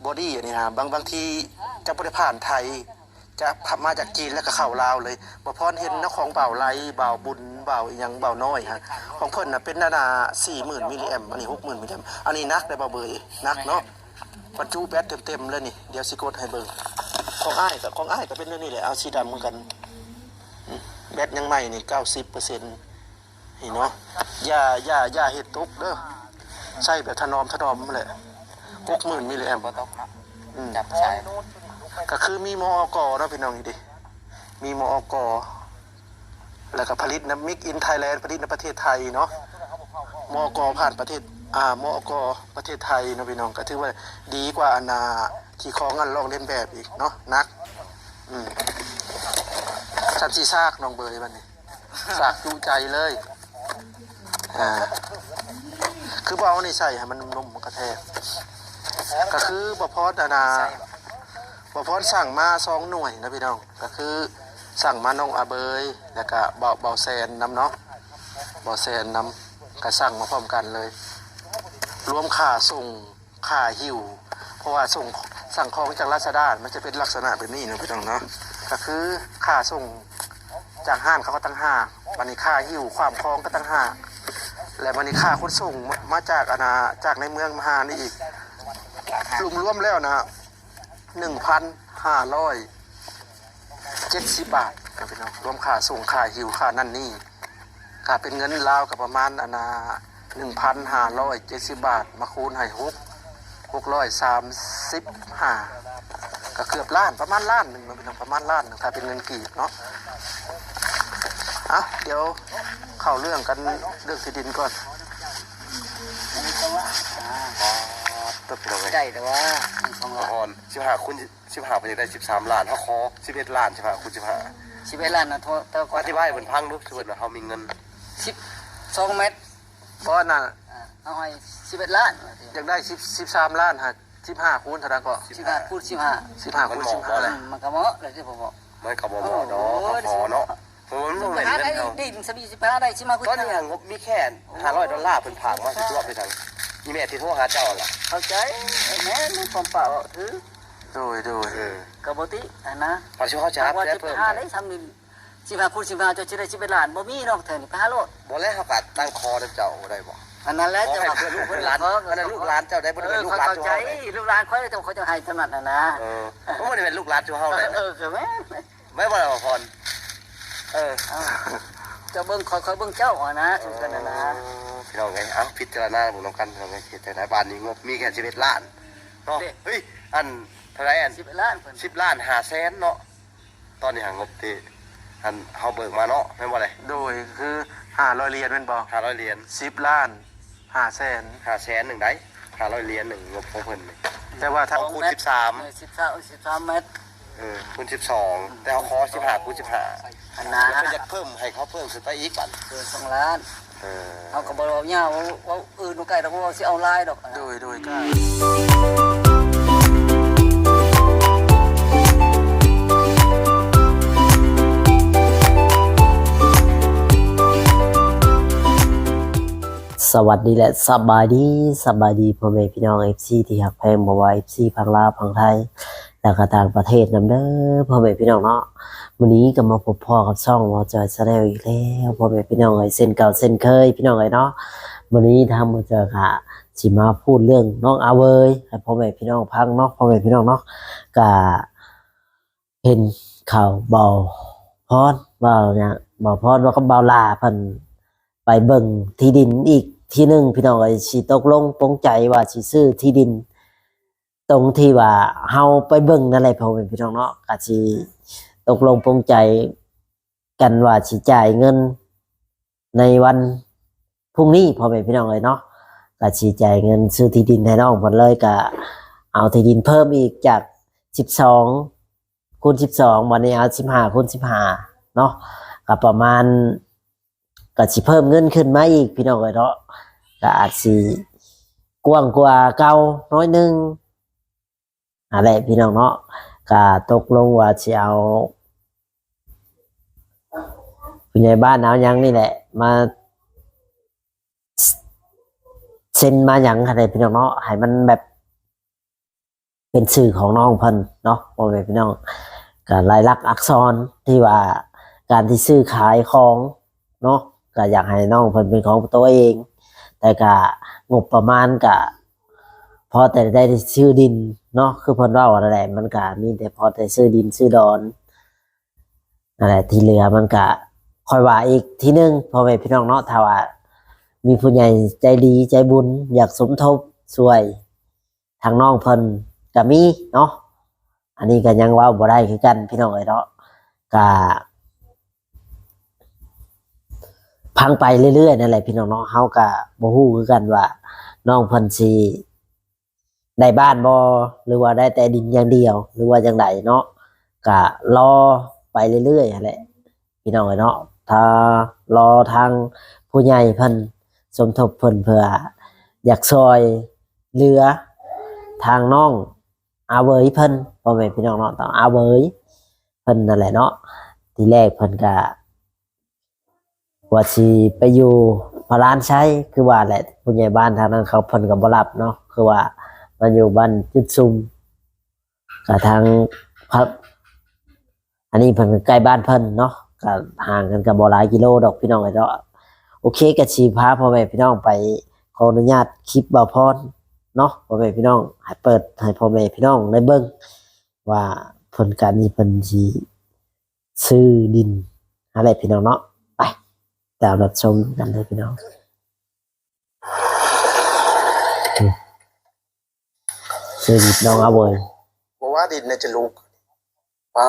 ບໍ່ດີອັນນີ້ນະ ບາງ ບາງທີຈະບໍ່ໄດ້ຜ່ານໄທ ຈະມາຈາກຈີນແລ້ວກໍເຂົ້າລາວເລີຍ. ບໍ່ພອນເຫັນນະ ຂອງບ່າວໄລ ບ່າວບຸນ ບ່າວອີ່ຫຍັງ ບ່າວນ້ອຍຫັ້ນ ຂອງເພິ່ນນະເປັນອັນນ່າ ສີ່ໝື່ນມິລລິແອມ ອັນນີ້ ຫົກໝື່ນມິລລິແອມ. ອັນນີ້ໜັກເດ້ ບ່າວເບີຍ ໜັກເນາະ ບັນຈຸແບັດເຕັມໆເລີຍນີ້. ດຽວຊິກົດໃຫ້ເບິ່ງ ຂອງອ້າຍກໍ ຂອງອ້າຍກໍເປັນແນວນີ້ແຫຼະ ເອົາສີດຳຄືກັນ. ອືມ ແບັດຍັງໃໝ່ນີ້ ເກົ້າສິບເປີເຊັນ ນີ້ເນາະ. ຢ່າ ຢ່າ ຢ່າເຮັດຕົກເດີ ໃຊ້ແບບຖະໜອມຖະໜອມແຫຼະ. ຫົກໝື່ນມິລລິແອມ ບໍ່ຕົກເນາະ ອືມ ຈັບສາຍ ກໍຄືມີ ມອກ ເນາະພີ່ນ້ອງ. ນີ້ເດ ມີ ມອກ ແລ້ວກໍຜະລິດນຳ Made in Thailand ຜະລິດໃນປະເທດໄທເນາະ. ມອກ ຜ່ານປະເທດ ອາ ມອກ ປະເທດໄທເນາະພີ່ນ້ອງ ກໍຖືວ່າດີກວ່າອັນນ່າ ທີ່ຂອງອັນລອກລຽນແບບອີກເນາະ. ໜັກ ອືມ ຊັ້ນຊິຊາກນ້ອງເບີຍບັດນີ້ ຊາກຈຸໃຈເລີຍ. ອາ ຄືບໍ່ເອົານີ້ໃສ່ໃຫ້ມັນນຸ້ມໆ ມັນກະແທກ. ກໍຄືບໍ່ພອນອັນນ່າ ບໍ່ພອນສັ່ງມາສອງໜ່ວຍນະພີ່ນ້ອງ ກໍຄືສັ່ງມານ້ອງອາເບີຍ ແລ້ວກະເບົາ ເບົາແຊນນຳເນາະ ເບົາແຊນນຳ ກໍສັ່ງມາພ້ອມກັນເລີຍ ລວມຄ່າສົ່ງ ຄ່າຫິ້ວ ເພາະວ່າສົ່ງ ສັ່ງຂອງຈາກລາຊາດ້າ ມັນຈະເປັນລັກສະນະແບບນີ້ເນາະພີ່ນ້ອງເນາະ. ກໍຄືຄ່າສົ່ງຈາກຮ້ານເຂົາກໍຕ່າງຫາກ ບັດນີ້ຄ່າຫິ້ວ ຂວາມຂອງກໍຕ່າງຫາກ ແລະ ບັດນີ້ຄ່າຂົນສົ່ງມາ ມາຈາກອັນນ່າ ຈາກໃນເມືອງມາຫານີ້ອີກ ລວມໆແລ້ວນະ ໜຶ່ງພັນຫ້າຮ້ອຍເຈັດສິບບາດນະພີ່ນ້ອງ ລວມຄ່າສົ່ງ ຄ່າຫິ້ວ ຄ່ານັ້ນນີ້ ຖ້າເປັນເງິນລາວກໍປະມານອັນນ່າ ໜຶ່ງພັນຫ້າຮ້ອຍເຈັດສິບບາດ ມາຄູນໃຫ້ຫົກ ຫົກຮ້ອຍສາມສິບຫ້າ ກໍເກືອບລ້ານ ປະມານລ້ານໜຶ່ງເນາະພີ່ນ້ອງ ປະມານລ້ານໜຶ່ງ ຖ້າເປັນເງິນກີບເນາະ. ເອົ້າ ດຽວເຂົ້າເລື່ອງກັນ ເລື່ອງທີ່ດິນກ່ອນ. ອໍ ຕົກລົງ ໄດ້ແຕ່ວ່າ ສອງລ້ານ ສິບຫ້າຄູນ ສິບຫ້າ ເພິ່ນຢາກໄດ້ສິບສາມລ້ານ ເຮົາຂໍສິບເອັດລ້ານ ສິບຫ້າຄູນສິບຫ້າ ສິບເອັດລ້ານນະ. ໂທ ແຕ່ວ່າ ອະທິບາຍໃຫ້ເພິ່ນຟັງດູ ສົມມຸດວ່າເຮົາມີເງິນ ສິບສອງແມັດ ບໍ່ ອັນນັ້ນ ອ່າ ເຮົາໃຫ້ສິບເອັດລ້ານ ຢາກໄດ້ສິບ ສິບສາມລ້ານ ຫາ ສິບຫ້າຄູນເທົ່າໃດກໍ ສິບຫ້າຄູນສິບຫ້າ ສິບຫ້າຄູນສິບຫ້າ ມັນກໍເໝາະແລ້ວເດ້ ບໍ່ເໝາະ ມັນກໍບໍ່ເໝາະດອກ ໂອ້ຍ ເຮົາຂໍເນາະ ເພາະວ່າມັນບໍ່ແມ່ນເງິນເຮົາ ດິນສະບີສິບຫ້າໄດ້ ສິບຫ້າຄູນສິບຫ້າ ຕອນນີ້ງົບມີແຄ່ຫ້າຮ້ອຍດອນລາ ເພິ່ນຝາກມາ ໂອ້ຍ ຊິຕົວະໄປທາງ ອີແມ່ທີ່ໂທຫາເຈົ້າຫັ້ນລະ ເຂົ້າໃຈ ແມ່ນຄວາມປາກອອກຄື ໂດຍ ໂດຍ ເອີ ກໍບໍ່ຕິຫັ້ນນະ ວ່າຊິເຮົາຈະຮັບແຕ່ເພີ່ມ ສິບຫ້າໄດ້ຊ່ຳນີ້ ສິບຫ້າຄູນສິບຫ້າ ເຈົ້າຊິໄດ້ສິບເອັດລ້ານ ບໍ່ມີເນາະ ແຖວນີ້ໄປຫາໂລດ ບໍ່ແລ້ວ ເຮົາກໍຕັ້ງຂໍນຳເຈົ້າໄດ້ບໍ່ ອັນນັ້ນແຫຼະ ເຈົ້າວ່າເພື່ອລູກເພື່ອຫຼານ ອັນນັ້ນລູກຫຼານເຈົ້າໄດ້ ບໍ່ໄດ້ແມ່ນລູກຫຼານເຈົ້າເຮົາ ເຂົາໃຈ ລູກຫຼານຂ້ອຍເຈົ້າ ເຂົາເຈົ້າໃຫ້ເທົ່ານັ້ນນະ ເອີ ບໍ່ໄດ້ແມ່ນລູກຫຼານເຈົ້າເຮົາໄດ້ ເອີ ກໍແມ່ນ ແມ່ນບໍ່ລະ ບ່າວພອນ ເອີ ເຈົ້າເບິ່ງຂ້ອຍ ຂ້ອຍເບິ່ງເຈົ້າຫັ້ນນະ ຄືກັນຫັ້ນນະ ພີ່ນ້ອງເອີຍ ເອົາ ພິຈາລະນາເບິ່ງນຳກັນ ພີ່ນ້ອງເອີຍ ເຮັດຈັ່ງໃດ ບ້ານນີ້ງົບມີແຄ່ສິບເອັດລ້ານເນາະ ເຮີ້ຍ ອັນເທົ່າໃດ ອັນ ສິບເອັດລ້ານ ສິບລ້ານຫ້າແສນເນາະ ຕອນນີ້ຫາງົບທີ່ ອັນເຮົາເບີກມາເນາະ ແມ່ນບໍ່ເລີຍ ໂດຍ ຄືຫ້າຮ້ອຍຫຼຽນແມ່ນບໍ່ ຫ້າຮ້ອຍຫຼຽນ ສິບລ້ານຫ້າແສນ ຫ້າແສນໜຶ່ງໃດ ຫ້າຮ້ອຍຫຼຽນໜຶ່ງ ງົບຂອງເພິ່ນນີ້ ແຕ່ວ່າທາງຄູນສິບສາມ ເອີ ສິບສາມ ເອີ ຄູນສິບສອງ ແຕ່ເຮົາຂໍສິບຫ້າຄູນສິບຫ້າ ອັນນະ ເພິ່ນຢາກເພີ່ມ ໃຫ້ເຂົາເພີ່ມຂຶ້ນໄປອີກບັດ ເກີນສອງລ້ານ ເອີ ເຮົາກໍບໍ່ເວົ້າຍາວ ເວົ້າ ເອີ ໜູໄກ່ດອກ ເວົ້າຊິເອົາຫຼາຍດອກ ໂດຍ ໂດຍ ສະຫວັດດີ ແລະ ສະບາຍດີ ສະບາຍດີພໍ່ແມ່ພີ່ນ້ອງ ເອັຟຊີ ທີ່ຮັກແພງ ບໍ່ວ່າ ເອັຟຊີ ຝັ່ງລາວ ຝັ່ງໄທ ແລ້ວກໍຕ່າງປະເທດນຳເດີ ພໍ່ແມ່ພີ່ນ້ອງເນາະ. ມື້ນີ້ກໍມາພົບພໍ້ກັບຊ່ອງ ເວົ້າຈອຍ Channel ອີກແລ້ວ ພໍ່ແມ່ພີ່ນ້ອງເອີຍ ເຊັ່ນເກົ່າເຊັ່ນເຄີຍ ພີ່ນ້ອງເອີຍເນາະ. ມື້ນີ້ທາງເວົ້າຈອຍກໍຊິມາພູດເລື່ອງນ້ອງອາເວີຍ ໃຫ້ພໍ່ແມ່ພີ່ນ້ອງຟັງເນາະ ພໍ່ແມ່ພີ່ນ້ອງເນາະ. ກໍເຫັນຂ່າວເບົາພອນ ເວົ້າຫຍັງ ເບົາພອນເວົ້າກັບເບົາຫຼ້າ ເພິ່ນໄປເບິ່ງທີ່ດິນອີກທີໜຶ່ງ ພີ່ນ້ອງເອີຍ ຊິຕົກລົງປົງໃຈວ່າຊິຊື້ທີ່ດິນ ຕົງທີ່ວ່າເຮົາໄປເບິ່ງນັ້ນແຫຼະ ພໍ່ແມ່ພີ່ນ້ອງເນາະ ກະຊິຕົກລົງປົງໃຈກັນວ່າຊິຈ່າຍເງິນໃນວັນພຸ່ງນີ້ ພໍ່ແມ່ພີ່ນ້ອງເອີຍເນາະ. ກະຊິຈ່າຍເງິນຊື້ທີ່ດິນໃຫ້ນ້ອງເພິ່ນເລີຍ ກະເອົາທີ່ດິນເພີ່ມອີກຈາກສິບສອງຄູນສິບສອງ ບັດນີ້ເອົາສິບຫ້າຄູນສິບຫ້າເນາະ ກະປະມານ ກໍຊິເພີ່ມເງິນຂຶ້ນມາອີກ ພີ່ນ້ອງເອີຍເນາະ ກໍອາດຊິກວ້າງກວ່າເກົ່າໜ້ອຍໜຶ່ງຫັ້ນແຫຼະ ພີ່ນ້ອງເນາະ. ກໍຕົກລົງວ່າຊິເອົາຜູ້ໃຫຍ່ບ້ານ ເອົາຫຍັງນີ້ແຫຼະ ມາເຊັນມາຫຍັງຫັ້ນແຫຼະ ພີ່ນ້ອງເນາະ ໃຫ້ມັນແບບ ປັນຊື່ຂອງນ້ອງເພິ່ນເນາະ ພໍ່ແມ່ພີ່ນ້ອງ. ກໍລາຍລັກອັກສອນທີ່ວ່າການທີ່ຊື້ຂາຍຂອງເນາະ ກໍຢາກໃຫ້ນ້ອງເພິ່ນເປັນຂອງຕົວເອງ, ແຕ່ກໍງົບປະມານກໍພໍແຕ່ໄດ້ຊື້ດິນເນາະ ຄືເພິ່ນເວົ້ານັ້ນແຫຼະ ມັນກໍມີແຕ່ພໍແຕ່ຊື້ດິນຊື້ດອນ ນັ້ນແຫຼະ ທີ່ເຫຼືອມັນກະຄ່ອຍວ່າອີກທີໜຶ່ງ ພໍ່ແມ່ພີ່ນ້ອງເນາະ. ຖ້າວ່າມີຜູ້ໃຫຍ່ໃຈດີໃຈບຸນ ຢາກສົມທົບຊ່ວຍທາງນ້ອງເພິ່ນກະມີເນາະ ອັນນີ້ກະຍັງເວົ້າບໍ່ໄດ້ຄືກັນ ພີ່ນ້ອງເອີຍເນາະ. ກະຟັງໄປເລື້ອຍໆ ນັ້ນແຫຼະ ພີ່ນ້ອງເນາະ. ເຮົາກະບໍ່ຮູ້ຄືກັນວ່ານ້ອງເພິ່ນຊິ ໄດ້ບ້ານບໍ່ ຫຼືວ່າໄດ້ແຕ່ດິນຢ່າງດຽວ ຫຼືວ່າຈັ່ງໃດເນາະ ກະລໍໄປເລື້ອຍໆ ຫັ້ນແຫຼະ ພີ່ນ້ອງເອີຍເນາະ. ຖ້າລໍທາງຜູ້ໃຫຍ່ເພິ່ນສົມທົບເພິ່ນ ເພື່ອຢາກຊ່ອຍເຫຼືອທາງນ້ອງອາເຫວີຍເພິ່ນ ພໍ່ແມ່ພີ່ນ້ອງເນາະ ຕ້ອງອາເຫວີຍເພິ່ນນັ້ນແຫຼະເນາະ. ທີແລກເພິ່ນກະ ວ່າຊິໄປຢູ່ພະລານໄຊ ຄືວ່າແຫຼະ ຜູ້ໃຫຍ່ບ້ານທາງນັ້ນເຂົາ ເພິ່ນກໍບໍ່ຮັບເນາະ ຄືວ່າມັນຢູ່ບ້ານຈຸດຊຸມ ກະທາງ ອັນນີ້ເພິ່ນກໍໃກ້ບ້ານເພິ່ນເນາະ ກໍຫ່າງກັນກໍບໍ່ຫຼາຍກິໂລດອກ ພີ່ນ້ອງເອີຍເນາະ. ໂອເຄ ກໍຊິພາພໍ່ແມ່ພີ່ນ້ອງໄປ ຂໍອະນຸຍາດຄລິບບ່າວພອນເນາະ ພໍ່ແມ່ພີ່ນ້ອງ ໃຫ້ເປີດໃຫ້ພໍ່ແມ່ພີ່ນ້ອງໄດ້ເບິ່ງວ່າເພິ່ນ ການນີ້ເພິ່ນຊິ ຊື້ດິນຫັ້ນແຫຼະ ພີ່ນ້ອງເນາະ. ໄປຕາມຮັບຊົມນຳກັນເດີ ພີ່ນ້ອງ. ຊື້ດິນນ້ອງອາເຫວີຍ ບໍ່ວ່າດິນນະຈະລູກ ປາ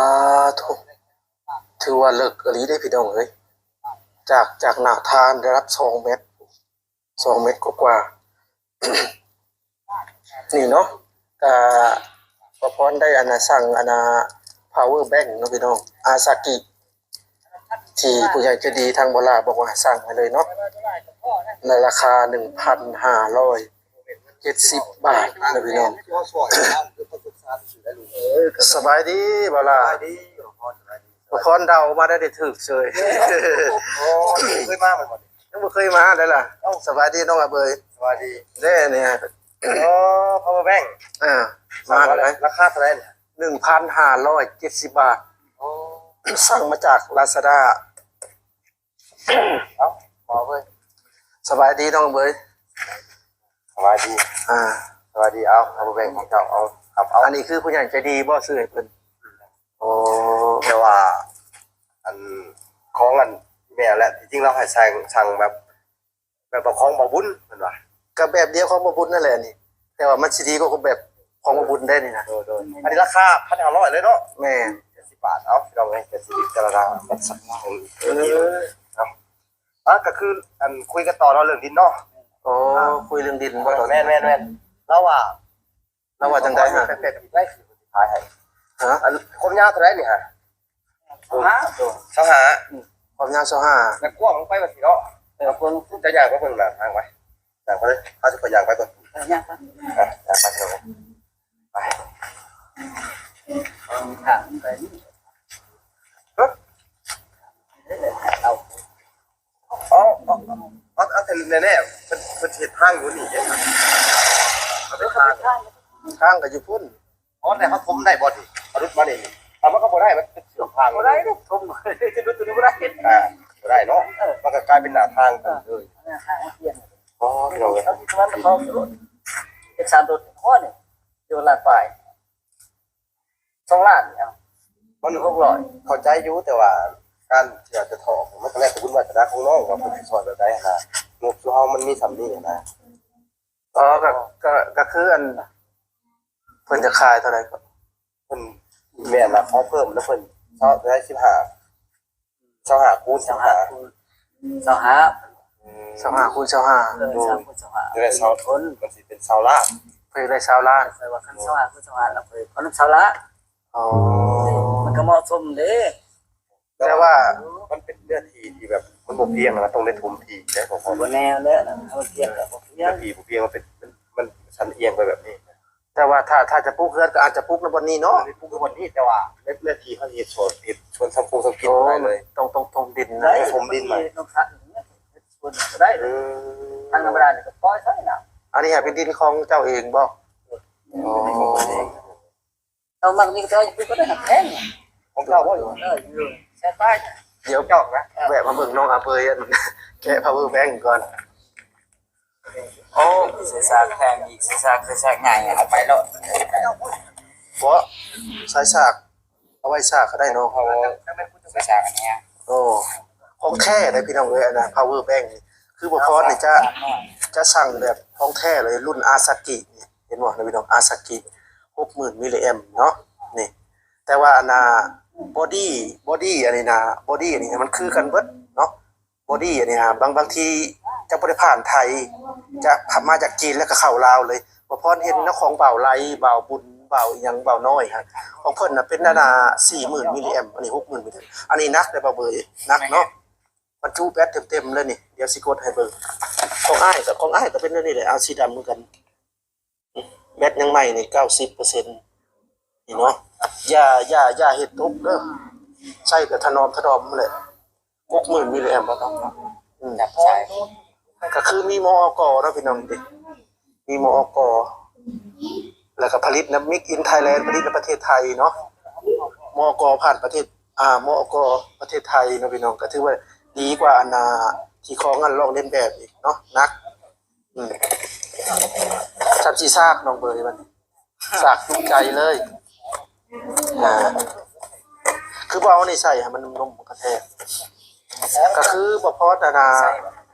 ໂທ້ ຖືວ່າເລິກອີ່ຫຼີເດ້ ພີ່ນ້ອງເອີຍ. ຈາກ ຈາກໜ້າທາງລະດັບສອງແມັດ ສອງແມັດກວ່າໆ ນີ້ເນາະ. ກະບ່າວພອນໄດ້ອັນນ່າ ສັ່ງອັນນ່າ ພາວເວີແບັງເນາະ ພີ່ນ້ອງ ອາຊາກິ ທີ່ຜູ້ໃຫຍ່ໃຈດີທາງບໍ່ຫຼ້າບອກວ່າໃຫ້ສັ່ງໃຫ້ເລີຍເນາະ ໃນລາຄາໜຶ່ງພັນຫ້າຮ້ອຍເຈັດສິບບາດເນາະ ພີ່ນ້ອງ. ສະບາຍດີບ່າວຫຼ້າ ສະບາຍດີ ບ່າວພອນ ສະບາຍດີ. ບ່າວພອນເດົາມາໄດ້ ໄດ້ຖືກເສີຍ. ໂອ້ ເຄີຍມາບໍ່? ຍັງບໍ່ເຄີຍມາເດ້ລະ. ເອົ້າ ສະບາຍດີນ້ອງອາເຫວີຍ. ສະບາຍດີເດ້ນີ້. ໂອ້ ພາວເວີແບັງ ອ່າ ມາເທົ່າໃດ? ລາຄາເທົ່າໃດນີ້? ໜຶ່ງພັນຫ້າຮ້ອຍເຈັດສິບບາດ. ໂອ້ ສັ່ງມາຈາກລາຊາດ້າ. ເອົ້າ ມາເວີຍ. ສະບາຍດີນ້ອງເຫວີຍ. ສະບາຍດີ ອ່າ ສະບາຍດີ. ເອົາ ພາວເວີແບັງຂອງເຈົ້າ ເອົາ ຮັບເອົາ. ອັນນີ້ຄືຜູ້ໃຫຍ່ໃຈດີບໍ່ ຊື້ໃຫ້ເພິ່ນ? ໂອ້ ແຕ່ວ່າ ອັນ ຂອງອັນແມ່ແຫຼະ ທີ່ຈິງລາວໃຫ້ສັ່ງ ສັ່ງແບບ ແບບຂອງບ່າວບຸນເພິ່ນວ່າ. ກໍແບບດຽວຂອງບ່າວບຸນນັ້ນແຫຼະນີ້ ແຕ່ວ່າມັນຊິດີກວ່າແບບຂອງບ່າວບຸນໄດ໋ນີ້ນະ. ໂດຍໆ ອັນນີ້ລາຄາພັນຫ້າຮ້ອຍເລີຍເນາະ. ແມ່ນ ເຈັດສິບບາດ. ເອົາ ພີ່ນ້ອງເອີຍ ເຈັດສິບ ພິຈາລະນາກັນສັກໜ້ອຍ. ເອີ ເອົາ ອ່ະ ກໍຄືອັນຄຸຍກັນຕໍ່ເນາະ ເລື່ອງດິນເນາະ. ໂອ້ ຄຸຍເລື່ອງດິນບໍ່? ແມ່ນໆໆ ລາວວ່າ ລາວວ່າຈັ່ງໃດຫະ? ແປດສິບໄດ້ ຊິຂາຍໃຫ້. ຮະ? ອັນຄວາມຍາວເທົ່າໃດນີ້ຫະ? ຊາວຫ້າ ຊາວຫ້າ ຄວາມຍາວຊາວຫ້າ ແລ້ວກວ້າງລົງໄປວ່າຊີ້ເນາະ. ເອີ ກວ້າງ ຈະຍ່າງໄປເບິ່ງໜ້າທາງໄປ ຍ່າງໄປເລີຍ. ເຮົາຊິຄ່ອຍຍ່າງໄປເບິ່ງ ເອີ ຍ່າງໄປ ອ່ະ ຍ່າງໄປເລີຍ ໄປ ທາງໄປນີ້ ເອີ ເອົາ ເອົາ ເອົາ ເອົາ ເອົາ ແຕ່ແນ່ໆ ເພິ່ນ ເພິ່ນເຮັດທາງຢູ່ນີ້ເດ້. ເອົາໄປທາງ ທາງກໍຢູ່ພຸ້ນ. ອໍ ແຕ່ເຮົາຖົມໄດ້ບໍ່ນີ້? ເອົາຫຼຸດມານີ້ ຖ້າມັນກໍບໍ່ໄດ້ ມັນເປັນເຊື່ອມທາງ ບໍ່ໄດ້ເດ້ ຖົມ ເຮັດລົດຕົວນີ້ບໍ່ໄດ້. ອ່າ ບໍ່ໄດ້ເນາະ. ເອີ ມັນກໍກາຍເປັນໜ້າທາງໄປເລີຍ. ເອີ ໜ້າທາງເຮົາປ່ຽນ. ອໍ ພີ່ນ້ອງເອີຍ ເຮົາຊິປະມານເຂົາເຮັດສາມລົດພໍນີ້ ຢູ່ລ້ານປາຍ ສອງລ້ານນີ້ ມັນຫົກຮ້ອຍ ເຂົ້າໃຈຢູ່ ແຕ່ວ່າການທີ່ວ່າຈະຖອກ ມັນກໍແລ້ວແຕ່ບຸນວາສະໜາຂອງນ້ອງ ວ່າເພິ່ນຊິຊ່ອຍແບບໃດຫັ້ນນະ. ງົບສູ່ເຮົາມັນມີສ່ຳນີ້ຫັ້ນນະ. ອໍ ກໍ ກໍ ກໍຄືອັນ ເພິ່ນຈະຂາຍເທົ່າໃດກໍ ເພິ່ນ ແມ່ນລະ ຂໍເພີ່ມນຳເພິ່ນ ຊາວ ເທົ່າໃດ ສິບຫ້າ ຊາວຫ້າຄູນຊາວຫ້າ ຊາວຫ້າ ອືມ ຊາວຫ້າຄູນຊາວຫ້າ ເອີ ໂດຍ ຊາວຄູນຊາວຫ້າ ຈະໄດ້ຊາວ ຄົນ ມັນຊິເປັນຊາວລ້ານ ເພິ່ນໄດ້ຊາວລ້ານ. ຂ້ອຍວ່າຄັນຊາວຫ້າຄູນຊາວຫ້າ ລະຂ້ອຍເອົານຳຊາວລ້ານ. ອໍ ມັນກໍເໝາະສົມເດ້ ແຕ່ວ່າມັນເປັນເນື້ອທີ່ທີ່ແບບມັນບໍ່ພຽງນະ ຕ້ອງໄດ້ຖົມທີ່ໄດ້ ບໍ່ພໍ ບໍ່ແນ່ແລ້ວນະ ມັນພຽງກໍບໍ່ພຽງ ເນື້ອທີ່ບໍ່ພຽງ ມັນເປັນ ມັນ ມັນສັນອຽງໄປແບບນີ້. ແຕ່ວ່າຖ້າ ຖ້າຈະປູກເຮືອນກໍອາດຈະປູກໃນບ່ອນນີ້ເນາະ ເອີ ປູກໃນບ່ອນນີ້ ແຕ່ວ່າໃນເນື້ອທີ່ເຮົາເຮັດສວນ ເຮັດສວນຊຳໂພງຊຳກິນ ໂອ້ ໄດ້ເລີຍ ຕ້ອງ ຕ້ອງຖົມດິນນະ ໄດ້ ຖົມດິນໃໝ່ ຕ້ອງສັກ ເຮັດສວນກໍໄດ້ ເອີ ທາງທຳມະດານີ້ກໍປ່ອຍໃຊ້ນະ. ອັນນີ້ຫາເປັນດິນຂອງເຈົ້າເອງບໍ່? ເອີ ອໍ ເປັນຂອງຕົນເອງ. ເຮົາມັກມີແຕ່ຢູ່ກໍໄດ້ຫັກແພງ ຂອງເກົ່າບໍ່ຢູ່ ເອີ ຢູ່ແຊໄປ ດຽວຈອກນະ ແວະມາເບິ່ງນ້ອງອາເບີຍ ອັນ ແກະ power bank ກ່ອນ. ໂອ້ ສາຍສາກແພງອີກ ສາຍສາກ ສາຍສາກໃຫຍ່ ເອົາໄປໂລດ ບໍ່ ສາຍສາກ ເອົາໄວ້ສາກກໍໄດ້ເນາະ ເອົາ ສາຍສາກອັນເນີ້ຍ ໂອ້ ຂອງແທ້ເດ້ພີ່ນ້ອງເອີຍ ອັນນ່າ power bank ນີ້ ຄືບໍ່ພອນນີ້ຈະ ຈະສັ່ງແບບຂອງແທ້ເລີຍ ລຸ້ນອາຊາກິນີ້ ເຫັນບໍ່ພີ່ນ້ອງ ອາຊາກິ ຫົກໝື່ນມິລລິແອມເນາະ ນີ້ ແຕ່ວ່າອັນນ່າ ບໍດີ້ ບໍດີ້ອັນນີ້ນະ ບໍດີ້ອັນນີ້ມັນຄືກັນເບິດເນາະ ບໍດີ້ອັນນີ້ຫາ ບາງ ບາງທີຈະບໍ່ໄດ້ຜ່ານໄທ ຈະ ມາຈາກຈີນແລ້ວກໍເຂົ້າລາວເລີຍ ບໍ່ພອນເຫັນນະ ຂອງບ່າວໄລ ບ່າວບຸນ ບ່າວອີ່ຫຍັງ ບ່າວນ້ອຍຫັ້ນ ຂອງເພິ່ນນະເປັນອັນນ່າ ສີ່ໝື່ນມິລລິແອມ ອັນນີ້ ຫົກໝື່ນມິລລິແອມ ອັນນີ້ໜັກເດ້ບ່າວເບີຍ ໜັກເນາະ ບັນຈຸແບັດເຕັມໆເລີຍນີ້ ດຽວຊິກົດໃຫ້ເບິ່ງ ຂອງອ້າຍກໍ ຂອງອ້າຍກໍເປັນແນວນີ້ແຫຼະ ເອົາ ສີດຳຄືກັນ ແບັດຍັງໃໝ່ນີ້ ເກົ້າສິບເປີເຊັນ ນີ້ເນາະ ຢ່າ ຢ່າ ຢ່າເຮັດຕົກເດີ ໃຊ້ກໍຖະໜອມຖະໜອມຫັ້ນແຫຼະ ຫົກໝື່ນມິລລິແອມ ອືມ ຈັບສາຍ ກໍຄືມີ ມອກ ເນາະພີ່ນ້ອງເດ້ ມີ ມອກ ແລ້ວກໍຜະລິດນຳ Made in Thailand ຜະລິດໃນປະເທດໄທເນາະ ມອກ ຜ່ານປະເທດ ອ່າ ມອກ ປະເທດໄທເນາະພີ່ນ້ອງ ກໍຖືວ່າດີກວ່າອັນນ່າ ທີ່ຂອງອັນລອກລຽນແບບອີກເນາະ ໜັກ ອືມ ຊ່ຳຊິສາກນ້ອງເບີຍບັດນີ້ ສາກຈຸໃຈເລີຍ ອ່າ ຄືບໍ່ເອົາອັນນີ້ໃສ່ໃຫ້ມັນນຸ້ມໆ ມັນກະແທກ ກໍຄືບໍ່ພອນອັນນ່າ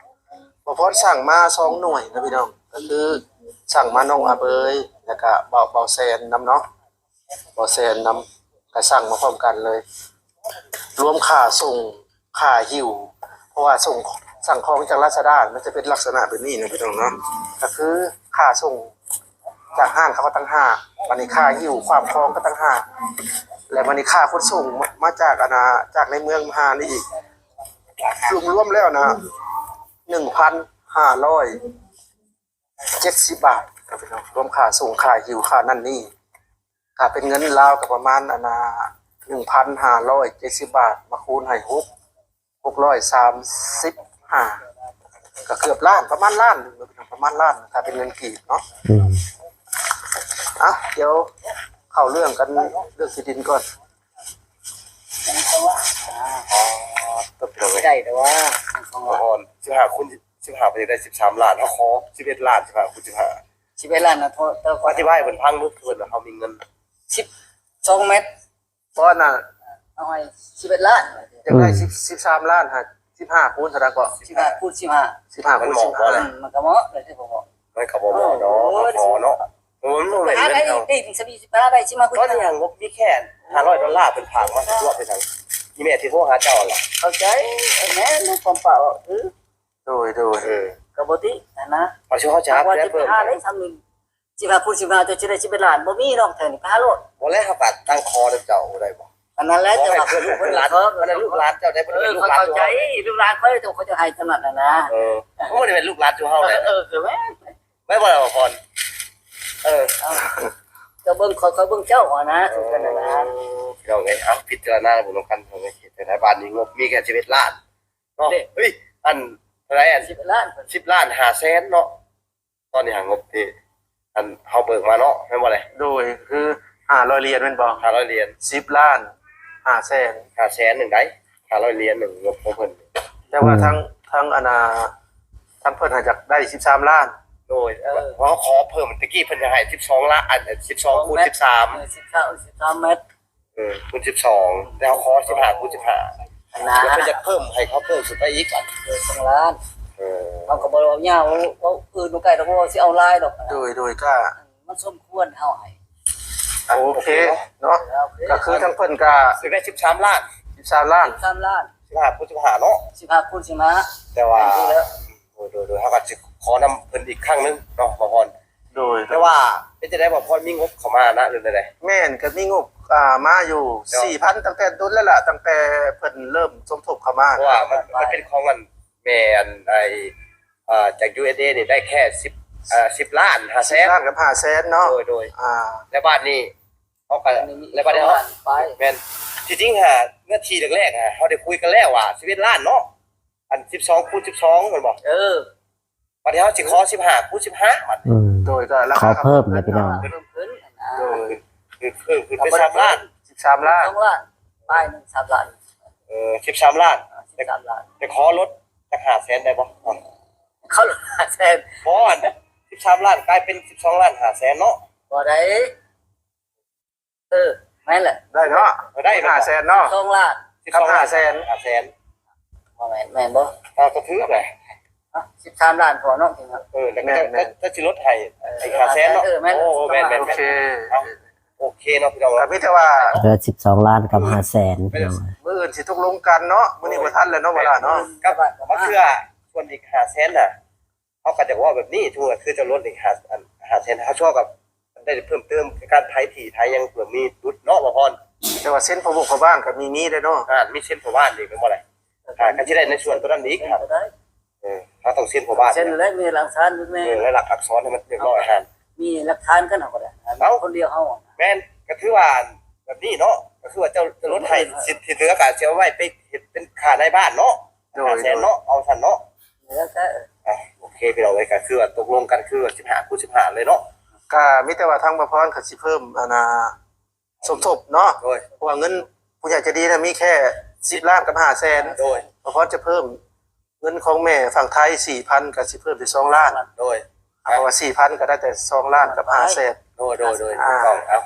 ບໍ່ພອນສັ່ງມາສອງໜ່ວຍນະພີ່ນ້ອງ ກໍຄືສັ່ງມານ້ອງອາເບີຍ ແລ້ວກະເບົາ ເບົາແຊນນຳເນາະ ບໍ່ແຊນນຳ ກະສັ່ງມາພ້ອມກັນເລີຍ ລວມຄ່າສົ່ງ ຄ່າຫິ້ວ ເພາະວ່າສົ່ງ ສັ່ງຂອງຈາກລາຊາດ້າ ມັນຈະເປັນລັກສະນະແບບນີ້ນະພີ່ນ້ອງເນາະ ກະຄືຄ່າສົ່ງຈາກຮ້ານເຂົາກໍຕ່າງຫາກ ບັດນີ້ຄ່າຫິ້ວ ຄວາມຄອງກໍຕ່າງຫາກ ແລະບັດນີ້ຄ່າຂົນສົ່ງມາ ມາຈາກອັນນ່າ ຈາກໃນເມືອງມາຫານີ້ອີກ ລວມໆແລ້ວນະ ໜຶ່ງພັນຫ້າຮ້ອຍ ເຈັດສິບບາດ ລວມຄ່າສົ່ງ ຄ່າຫິ້ວ ຄ່ານັ້ນນີ້ ຖ້າເປັນເງິນລາວກໍປະມານອັນນ່າ ໜຶ່ງພັນຫ້າຮ້ອຍເຈັດສິບບາດ ມາຄູນໃຫ້ຫົກ ຫົກຮ້ອຍສາມສິບຫ້າ ກໍເກືອບລ້ານ ປະມານລ້ານໜຶ່ງ ປະມານລ້ານ ຖ້າເປັນເງິນກີບເນາະ ອືມ ອ່ະ ດຽວເຂົ້າເລື່ອງກັນ ເລື່ອງທີ່ດິນກ່ອນ ໄດ້ແຕ່ວ່າ ອ່ອນ ສິບຫ້າຄູນ ສິບຫ້າ ເພິ່ນຢາກໄດ້ສິບສາມລ້ານ ເຮົາຂໍສິບເອັດລ້ານ ສິບຫ້າຄູນສິບຫ້າ ສິບເອັດລ້ານນະ ເພາະ ແຕ່ ອະທິບາຍໃຫ້ເພິ່ນຟັງດູ ເພິ່ນວ່າເຮົາມີເງິນ ສິບສອງແມັດ ເພາະອັນນ່າ ເອົາໃຫ້ສິບເອັດລ້ານ ຢາກໄດ້ ອືມ ສິບ ສິບສາມລ້ານ ສິບຫ້າຄູນເທົ່າໃດເກາະ ສິບຫ້າຄູນສິບຫ້າ ສິບຫ້າ ມັນເໝາະບໍ່ລະ ມັນກໍເໝາະ ມັນກໍບໍ່ເໝາະເນາະ ໂອ້ຍ ຂໍເນາະ ໂອ້ຍ ມັນບໍ່ແມ່ນເງິນເຮົາ ໄດ້ສິບຫ້າ ໄດ້ສິບຫ້າ ຕອນນີ້ຫາງົບມີແຄ່ຫ້າຮ້ອຍໂດລາ ເພິ່ນຝາກມາ ຊິຕົວະໄປທາງ ອີ່ແມ່ຊິໂທຫາເຈົ້າລະ ເຂົ້າໃຈ ແມ່ນຄວາມປາກອອກຄື ໂດຍ ໂດຍ ເອີ ກໍບໍ່ຕິຫັ້ນນະ ວ່າຊິເຮົາຈະຫາແປເພີ່ມ ສິບຫ້າໄດ້ສ່ຳນີ້ ສິບຫ້າຄູນສິບຫ້າ ເຈົ້າຊິໄດ້ສິບເອັດລ້ານ ບໍ່ມີດອກ ແຖວນີ້ ໄປຫາໂລດ ບໍ່ແລ້ວ ເຮົາກໍຕັ້ງຂໍນຳເຈົ້າໄດ້ບໍ່ ອັນນັ້ນແຫຼະ ແຕ່ວ່າເພິ່ນລູກເພິ່ນຫຼານ ເພິ່ນລູກຫຼານເຈົ້າໄດ້ ເພິ່ນເປັນລູກຫຼານເຈົ້າ ເອີ ເຂົາເຈົ້າ ລູກຫຼານຂ້ອຍ ເຈົ້າ ເຂົາເຈົ້າໃຫ້ຂະໜາດນັ້ນນະ ເອີ ມັນບໍ່ໄດ້ເປັນລູກຫຼານເຈົ້າເຮົາ ເອີ ເອີ ແມ່ນ ແມ່ນບໍ່ລະ ບ່າວພອນ ເອີ ເອົາ ເຈົ້າເບິ່ງຂ້ອຍ ຂ້ອຍເບິ່ງເຈົ້າຫັ້ນນະ ເອີ ຄືກັນຫັ້ນນະ ພີ່ນ້ອງເອີຍ ເອົາ ພິຈາລະນາເບິ່ງນຳກັນ ພີ່ນ້ອງເອີຍ ເຮັດຈັ່ງໃດ ບ້ານນີ້ງົບມີແຄ່ສິບເອັດລ້ານເນາະ ເອີ ເອີຍ ອັນເທົ່າໃດ ອັນ ສິບລ້ານ ສິບລ້ານຫ້າແສນເນາະ ຕອນນີ້ຫາງົບທີ່ ອັນເຮົາເບີກມາເນາະ ແມ່ນບໍ່ແຫຼະ ໂດຍ ຄືຫ້າຮ້ອຍຫຼຽນແມ່ນບໍ່ ຫ້າຮ້ອຍຫຼຽນ ສິບລ້ານຫ້າແສນ ຫ້າແສນໜຶ່ງໃດ ຫ້າຮ້ອຍຫຼຽນໜຶ່ງ ງົບຂອງເພິ່ນ ແຕ່ວ່າ ອືມ ທາງ ທາງອັນນ່າ ທາງເພິ່ນຫາຢາກໄດ້ສິບສາມລ້ານ ໂດຍ ເອີ ເຮົາຂໍເພີ່ມ ຕະກີ້ເພິ່ນຢາກໃຫ້ສິບສອງລ້ານ ອັນ ສິບສອງຄູນສິບສາມ ເອີ ສິບສາມ ສິບສາມແມັດ ເອີ ຄູນສິບສອງ ແຕ່ເຮົາຂໍສິບຫ້າຄູນສິບຫ້າ ອັນນ່າ ແລ້ວເພິ່ນຢາກເພີ່ມ ໃຫ້ເຂົາເພີ່ມຂຶ້ນໄປອີກ ເອີ ສອງລ້ານ ເອີ ເຮົາກໍບໍ່ເວົ້າຍາວ ເວົ້າອື່ນບໍ່ໄກດອກ ເວົ້າຊິເອົາຫຼາຍດອກ ໂດຍ ໂດຍ ກໍ ມັນສົມຄວນເຮົາໃຫ້ ໂອເຄເນາະ ໂອເຄ ກໍຄືທາງເພິ່ນກໍ ຊິໄດ້ສິບສາມລ້ານ ສິບສາມລ້ານ ສິບສາມລ້ານ ສິບຫ້າຄູນສິບຫ້າເນາະ ສິບຫ້າຄູນສິບຫ້າ ແຕ່ວ່າ ແມ່ນຢູ່ແລ້ວ ໂດຍ ໂດຍ ໂດຍ ເຮົາກໍຊິຂໍນຳເພິ່ນອີກຄັ້ງໜຶ່ງເນາະ ບ່າວພອນ ໂດຍ ແຕ່ວ່າເປັນຈັ່ງໃດ ບ່າວພອນ ມີງົບເຂົ້າມານະ ຫຼືໃດ ແມ່ນ ກໍມີງົບ ອ່າ ມາຢູ່ ແຕ່ວ່າ ສີ່ພັນ ຕັ້ງແຕ່ດົນແລ້ວລະ ຕັ້ງແຕ່ເພິ່ນເລີ່ມສົມທົບເຂົ້າມາ ເພາະວ່າມັນ ມັນເປັນຂອງອັນ ແມ່ນ ໄອ້ ອ່າ ຈາກ ຢູເອສເອ ນີ້ໄດ້ແຄ່ສິບ ເອີ ສິບລ້ານຫ້າແສນ ສິບລ້ານກັບຫ້າແສນເນາະ ໂດຍ ໂດຍ ອ່າ ແລ້ວບາດນີ້ເຮົາກໍ ແລ້ວບາດນີ້ເຮົາ ປະມານປາຍ ແມ່ນ ທີ່ຈິງຫາ ເມື່ອທີແລກໆ ຫາ ເຮົາໄດ້ຄຸຍກັນແລ້ວວ່າສິບເອັດລ້ານເນາະ ອັນສິບສອງຄູນສິບສອງແມ່ນບໍ່ ເອີ ບັດນີ້ເຮົາຊິຂໍສິບຫ້າຄູນສິບຫ້າບັດນີ້ ອືມ ໂດຍ ກໍລາຄາ ຂໍເພີ່ມນະພີ່ນ້ອງ ເພີ່ມຂຶ້ນນະ ໂດຍ ຄືເພີ່ມຂຶ້ນເປັນສາມລ້ານ ສິບສາມລ້ານ ສອງລ້ານປາຍໜຶ່ງ ສາມລ້ານ ເອີ ສິບສາມລ້ານ ສິບສາມລ້ານ ແຕ່ຂໍລົດຈັກຫ້າແສນໄດ້ບໍ່? ຂໍລົດຫ້າແສນ ບໍ່ ອັນສິບສາມລ້ານກາຍເປັນສິບສອງລ້ານຫ້າແສນເນາະ ບໍ່ໄດ້ ເອີ ແມ່ນແຫຼະ ໄດ້ເນາະ ໄດ້ ຫ້າແສນເນາະ ສອງລ້ານ ສິບສອງລ້ານຫ້າແສນ ຫ້າແສນ ບໍ່ແມ່ນ ແມ່ນບໍ່? ເອົາ ກໍຖືກແຫຼະ ສິບສາມລ້ານພໍເນາະ ເອີ ແລ້ວກໍຈະ ຈະຊິລົດໃຫ້ອີກຫ້າແສນເນາະ ເອີ ແມ່ນ ໂອ້ ແມ່ນໆ ໂອເຄ ເອົາ ໂອເຄເນາະ ພີ່ນ້ອງ ກໍມີແຕ່ວ່າເຫຼືອສິບສອງລ້ານກັບຫ້າແສນ ພີ່ນ້ອງ ມື້ອື່ນຊິຕົກລົງກັນເນາະ ມື້ນີ້ບໍ່ທັນແລ້ວເນາະ ເວລາເນາະ ກັບມາເທື່ອສ່ວນອີກຫ້າແສນນະ ເຮົາກໍຢາກເວົ້າແບບນີ້ ສົມມຸດວ່າຄືເຈົ້າລົດນີ້ຫ້າ ອັນ ຫ້າແສນ ເຮົາຊອກກັບໄດ້ເພີ່ມເຕີມ ການໄຖທີ່ໄຖຫຍັງ ເພື່ອມີດຸດເນາະ ບ່າວພອນ ແຕ່ວ່າເຊັນພໍ່ບ້ານກໍມີ ມີເດ້ເນາະ ອ່າ ມີເຊັນພໍ່ບ້ານອີກ ແມ່ນບໍ່ລະ? ອ່າ ກໍຊິໄດ້ໃນສ່ວນຕົວນັ້ນອີກ ເອີ ເຮົາຕ້ອງເຊັນພໍ່ບ້ານ ເຊັນແລ້ວ ມີຫຼັກຖານ ແມ່ນ ເອີ ແລະ ຫຼັກອັກສອນໃຫ້ມັນຮຽບຮ້ອຍຫັ້ນ ມີຫຼັກຖານກັນ ເຮົາກໍໄດ້ ເອົາ ຄົນດຽວເຮົາ ແມ່ນ ກໍຖືວ່າແບບນີ້ເນາະ ກໍຄືວ່າເຈົ້າ ເຈົ້າລົດໃຫ້ ສິ ທີ່ເຫຼືອກໍຊິເອົາໄວ້ໄປເຮັດເປັນຄ່ານາຍບ້ານເນາະ ໂດຍ ຫ້າແສນເນາະ ໂດຍ ເອົາຊັ້ນເນາະ ແລ້ວແຕ່ ອ່ະ ໂອເຄ ພີ່ນ້ອອງເອີຍ ກໍຄືວ່າຕົກລົງກັນຄືວ່າສິບຫ້າຄູນສິບຫ້າເລີຍເນາະ ກໍມີແຕ່ວ່າທາງບ່າວພອນກໍຊິເພີ່ມ ອັນນ່າ ສົມທົບເນາະ ໂດຍ ເພາະວ່າເງິນຜູ້ໃຫຍ່ໃຈດີນະມີແຄ່ສິບລ້ານກັບຫ້າແສນ ໂດຍ ບ່າວພອນຈະເພີ່ມເງິນຂອງແມ່ຝັ່ງໄທສີ່ພັນ ກໍຊິເພີ່ມເປັນສອງລ້ານ ໂດຍ ເພາະວ່າສີ່ພັນກໍໄດ້ແຕ່ສອງລ້ານກັບຫ້າແສນ ໂດຍ ໂດຍ ໂດຍ ອ່າ ຖືກຕ້ອງ ເອົາ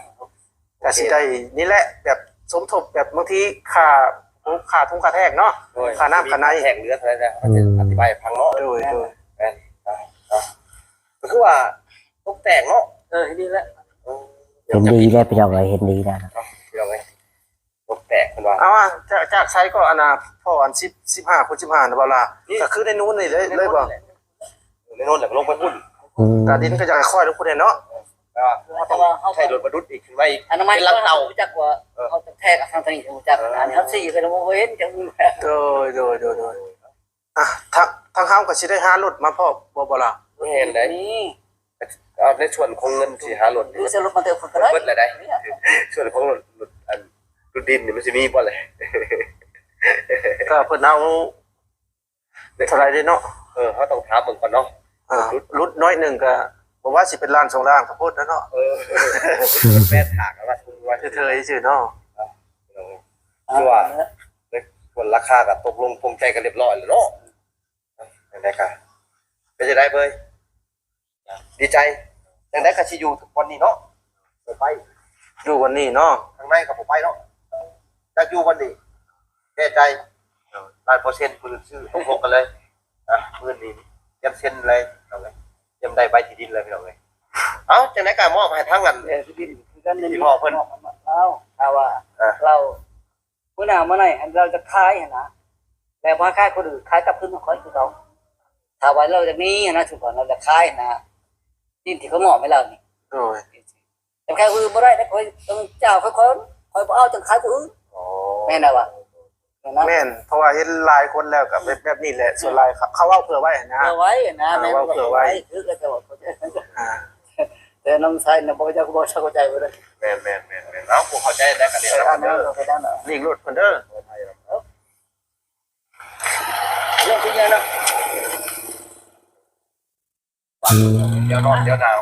ກໍຊິໄດ້ນີ້ແຫຼະ ແບບສົມທົບ ແບບບາງທີຄ່າ ຄ່າທຸງຄ່າແທງເນາະ ໂດຍ ຄ່ານ້ຳຄ່າໃນ ແທງເຫຼືອເທົ່າໃດ ອືມ ອະທິບາຍໃຫ້ຟັງເນາະ ໂດຍ ໂດຍ ແມ່ນ ກໍຄືວ່າຕົກແຕ່ງເນາະ ເອີ ເຫັນດີແລ້ວ ເອີ ເຫັນດີແລ້ວ ພີ່ນ້ອງເອີຍ ເຫັນດີແລ້ວ ເນາະ ພີ່ນ້ອງເອີຍ ຕົກແຕ່ງເພິ່ນວ່າ ເອົາ ຈາກ ຈາກໃສກໍ ອັນນ່າ ພໍອັນສິບ ສິບຫ້າຄູນສິບຫ້ານະ ບໍ່ລະ ກໍຄືໃນໂນ້ນນີ້ເລີຍ ເລີຍບໍ່? ໃນໂນ້ນແຫຼະ ລົງໄປພຸ້ນ ອືມ ຕາດິນກໍຢາກຄ່ອຍລົງພຸ້ນແຫຼະເນາະ ແຕ່ວ່າເຮົາຕ້ອງໃຊ້ລົດບັນທຸກອີກຂຶ້ນມາອີກ ອັນນັ້ນໝາຍເປັນຫຼັກເຕົາ ຮູ້ຈັກວ່າ ເອີ ເຮົາຕ້ອງແທກທາງນີ້ຮູ້ຈັກ ເອີ ອັນເຮົາຊີ້ໄປແລ້ວບໍ່ເຫັນຈັກ ໂດຍ ໂດຍ ໂດຍ ໂດຍ ອ່ະ ທາງ ທາງເຮົາກໍຊິໄດ້ຫາລົດມາພ້ອມບໍ່ ບໍ່ລະ? ແມ່ນໄດ໋ ເອົາໃນສ່ວນຂອງເງິນຊິຫາລົດນີ້ ຊື້ລົດມາເຕີມເພິ່ນກໍໄດ້ ເບິດແລ້ວໄດ໋ ສ່ວນຂອງລົດ ລົດ ອັນ ລົດດິນນີ້ມັນຊິມີບໍ່ແຫຼະ? ກໍເພິ່ນເອົາ ເທົ່າໃດເດ້ເນາະ ເອີ ເຮົາຕ້ອງຖາມເບິ່ງກ່ອນເນາະ ອ່າ ຫຼຸດໜ້ອຍໜຶ່ງກໍບໍ່ວ່າຊິເປັນລ້ານສອງລ້ານກໍໂພດແລ້ວເນາະ ເອີ ແມ່ນຖາມວ່າເທີຍໆຊື່ເນາະ ຄືວ່າ ໃນສ່ວນລາຄາກໍຕົກລົງປົງໃຈກັນຮຽບຮ້ອຍແລ້ວເນາະ ຈັ່ງໃດກໍ ເປັນຈັ່ງໃດເບີຍ? ດີໃຈ ຈັ່ງໃດກໍຊິຢູ່ບ່ອນນີ້ເນາະ ບໍ່ໄປ ຢູ່ບ່ອນນີ້ເນາະ ທາງໃນກໍບໍ່ໄປເນາະ ຢາກຢູ່ບ່ອນນີ້ ແນ່ໃຈ ລ້ານເປີເຊັນ ມື້ອື່ນຊື້ຕົກລົງກັນເລີຍ ອ່ະ ມື້ນີ້ຕຽມເຊັນເລີຍ ພີ່ນ້ອງເອີຍ ຕຽມໄດ້ໃບທີ່ດິນເລີຍ ພີ່ນ້ອງເອີຍ ເອົ້າ ຈັ່ງໃດກໍມອບໃຫ້ທາງອັນ ເອີ ທີ່ດິນຄືກັນ ທີ່ພໍ່ເພິ່ນ ເອົາ ຖ້າວ່າ ເອີ ລາວ ມື້ໜ້າມື້ໃນຫັ້ນລາວຈະຂາຍຫັ້ນນະ ແລ້ວບໍ່ໃຫ້ຂາຍຄົນອື່ນ ຂາຍກັບຄືນມາຂ້ອຍຄືເກົ່າ ຖ້າວ່າລາວຈະມີຫັ້ນນະ ສົມມຸດລາວຈະຂາຍຫັ້ນນະ ດິນທີ່ເຂົາມອບໃຫ້ລາວນີ້ ໂດຍ ຈະຂາຍຜູ້ອື່ນບໍ່ໄດ້ເດ້ ຂ້ອຍຕ້ອງເຈົ້າຂ້ອຍ ຂ້ອຍບໍ່ເອົາ ຈັ່ງຂາຍຜູ້ອື່ນ ອໍ ແມ່ນແລ້ວວະ ແມ່ນ ເພາະວ່າເຫັນຫຼາຍຄົນແລ້ວກໍແບບ ແບບນີ້ແຫຼະ ສ່ວນຫຼາຍເຂົາ ເຂົາເວົ້າເພື່ອໄວ້ຫັ້ນນະ ເພື່ອໄວ້ຫັ້ນນະ ອ່າ ເວົ້າເພື່ອໄວ້ ຄືເຂົາເຈົ້າ ອ່າ ແຕ່ນ້ອງຊາຍນະ ບໍ່ຈັກ ບໍ່ເຂົ້າໃຈບໍ່ໄດ້ ແມ່ນໆໆ ເອົາ ບໍ່ເຂົ້າໃຈໄດ້ກໍເລີກເພິ່ນເດີ ເລີກລົດເພິ່ນເດີ ເລື່ອງເປັນຫຍັງນະ ອືມ ດຽວນອນດຽວໜາວ.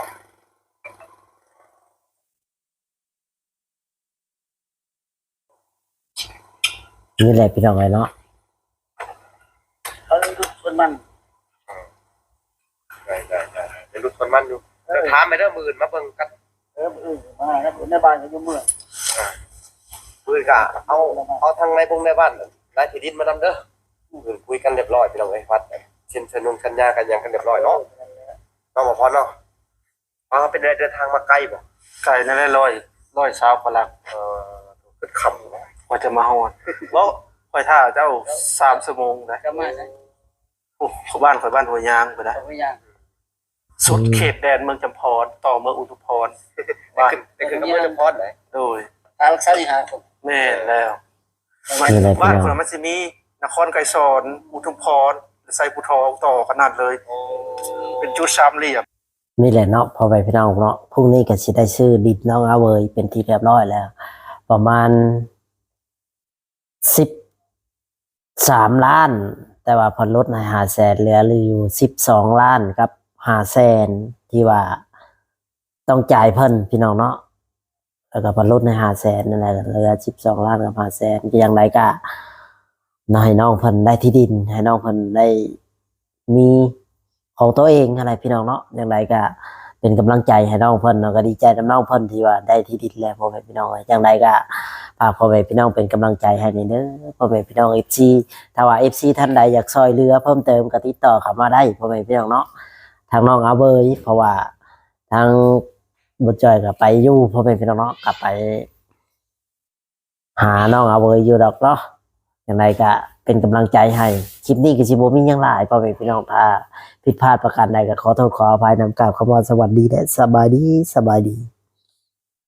ນີ້ແຫຼະພີ່ນ້ອງເອີຍເນາະ ເອີ ລຸດຄົນມັນ ໄດ້ໆໆ ໄດ້ລຸດຄົນມັນຢູ່ ເອີ ດຽວຖາມໄປເດີ ມື້ອື່ນມາເບິ່ງກັນ ເອີ ມື້ອື່ນມາ ແລ້ວໃນບ້ານກໍຢູ່ເມືອງ ອ່າ ມື້ອື່ນກໍເອົາ ເອົາທັງນາຍບົງນາຍບ້ານ ນາຍທີ່ດິນມານຳເດີ ມື້ອື່ນຄຸຍກັນຮຽບຮ້ອຍພີ່ນ້ອງເອີຍ ວັດ ເຊັນສະໜຸນສັນຍາກັນຫຍັງກັນຮຽບຮ້ອຍເນາະ ເນາະ ບໍ່ພອນເນາະ. ອໍ ເປັນໄດ ເດີນທາງມາໄກບໍ່? ໄກນັ້ນແຫຼະ ຮ້ອຍ ຮ້ອຍຊາວກວ່າຫຼັກ ເອີ ເກີດຄ່ຳ ກວ່າຈະມາຮອດ ບໍ່ ຂ້ອຍຖ້າເຈົ້າສາມຊົ່ວໂມງໄດ໋ ຈະມາໃສ? ໂອ້ ບ້ານຂ້ອຍ ບ້ານຫ້ວຍຍາງພຸ້ນນະ ຫ້ວຍຍາງ ສຸດເຂດແດນເມືອງຈຳພອນ ຕໍ່ເມືອງອຸທຸມພອນ ໄດ້ຂຶ້ນ ໄດ້ຂຶ້ນກັບເມືອງຈຳພອນໄດ໋ ໂດຍ ທາງລັກສາວິຫານ ແມ່ນແລ້ວ ບ້ານ ບ້ານພຸ້ນນະ ມັນຊິມີນະຄອນໄກສອນ ອຸທຸມພອນ ໄຊພູທອງ ຕໍ່ກັນນັ້ນເລີຍ ໂອ້ ເປັນຈຸດສາມຫຼ່ຽມ. ນີ້ແຫຼະເນາະ ພໍ່ແມ່ພີ່ນ້ອງເນາະ ພວກນີ້ກໍຊິໄດ້ຊື້ດິນນ້ອງອາເຫວີຍເປັນທີ່ຮຽບຮ້ອຍແລ້ວ ປະມານສິບສາມລ້ານ ແຕ່ວ່າເພິ່ນຫຼຸດໃຫ້ຫ້າແສນ ເຫຼືອຢູ່ສິບສອງລ້ານກັບຫ້າແສນ ທີ່ວ່າຕ້ອງຈ່າຍເພິ່ນ ພີ່ນ້ອງເນາະ. แล้วก็ผ่อนรถในห้าแสนนั่นแหละ เหลือสิบสองล้านกับห้าแสน ก็อย่างไรก็เนาะ ให้น้องเพิ่นได้ที่ดิน ให้น้องเพิ่นได้มีของตัวเองนั่นแหละพี่น้องเนาะ อย่างไรก็เป็นกำลังใจให้น้องเพิ่นเนาะ ก็ดีใจนำน้องเพิ่นที่ว่าได้ที่ดินแล้ว พ่อแม่พี่น้องเอ้ย อย่างไรก็ฝากพ่อแม่พี่น้องเป็นกำลังใจให้นี่เด้อ พ่อแม่พี่น้อง เอฟซี ถ้าว่า เอฟซี ท่านใดอยากช่วยเหลือเพิ่มเติมก็ติดต่อเข้ามาได้ พ่อแม่พี่น้องเนาะ ทางน้องอาเบย เพราะว่าทางบ่จ่อยก็ไปอยู่ พ่อแม่พี่น้องเนาะ ก็ไปหาน้องอาเบยอยู่ดอกเนาะ อย่างไรก็เป็นกำลังใจให้ คลิปนี้ก็สิบ่มีหยังหลาย พ่อแม่พี่น้อง ถ้าผิดพลาดประการใดก็ขอโทษขออภัยนำ กราบคำว่าสวัสดีและสบายดี สบายดี